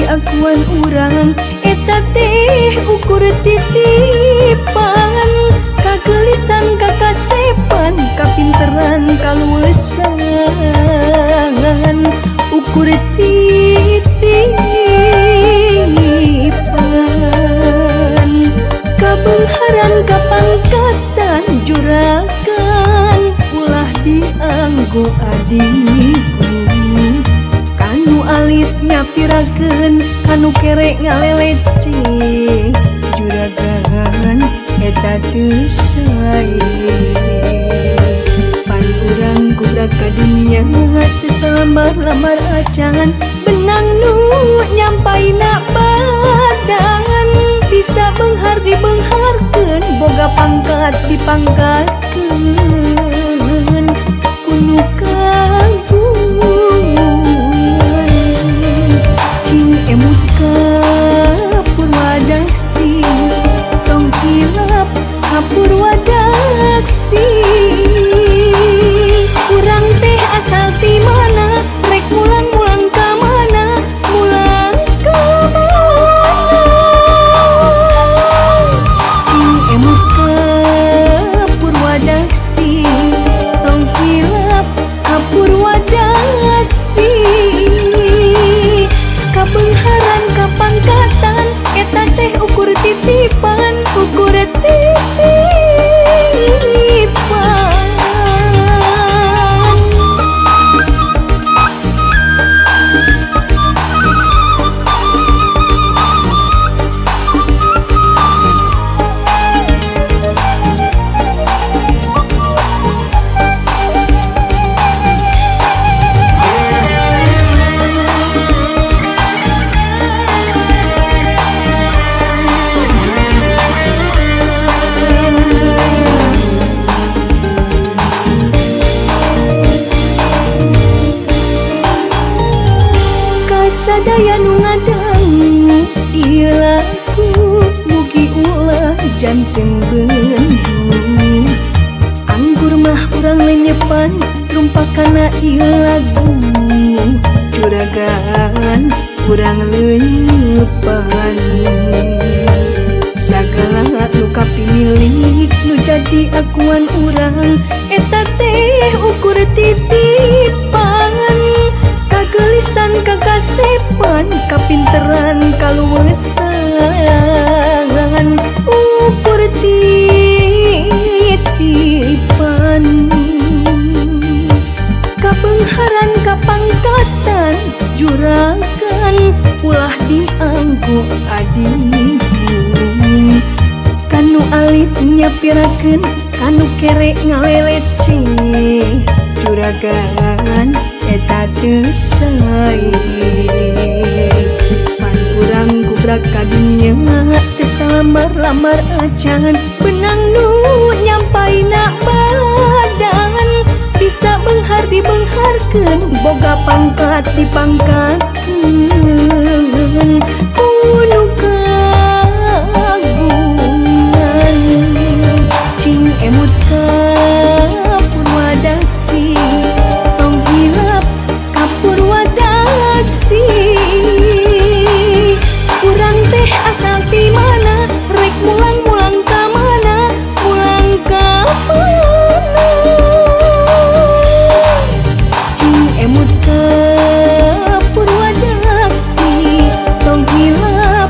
jadi akuan urang eta teh ukur titipan kagelisan kakasepan kapinteran kaluesan ukur titipan kabeungharan kapangkatan juragan ulah dianggo adiku kanu alit nyapirakeun kanu kere ngaleleceh juragan eta teu sae pan urang gubrak ka dunya teu salamar-lamar acan benang nu nyampaina badan bisa beunghar dibeungharkeun boga pangkat dipangkatkeun kunu kagungan cing emut ka purwadaksi tong hilap ka purwadaksi urang teh asal ti mana rek mulang-mulang ka mana mulang ka mana cing emut ka purwadaksi tong hilap ka purwadaksi kabeungharan kapangkatan eta teh ukur titipan ukur titipan. Sadaya nu ngadangu ieu lagu mugi ulah janten bendu anggur mah urang lenyepan rumpakana ieu lagu juragan urang lenyepan sagala nu kapimilik nu jadi akuan urang eta teh ukur titipan kagelisan kakasepan kapinteran kaluwesan ukur titipan kabeungharan kapangkatan juragan ulah dianggo adiku kanu alit nyapirakeun kanu kere ngaleleceh juragan eta teu sae pan urang gubrak ka dunya teu salamar-lamar acan benang nu nyampaina badan bisa beunghar dibeungharkeun boga pangkat dipangkatkeun kunu kagungan cing emut ka purwadaksi tong hilap ka purwadaksi urang teh asal ti mana rek mulang-mulang ka mana mulang ka mana cing emut ka purwadaksi tong hilap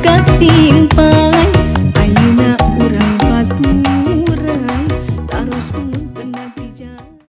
Mangkat simpang.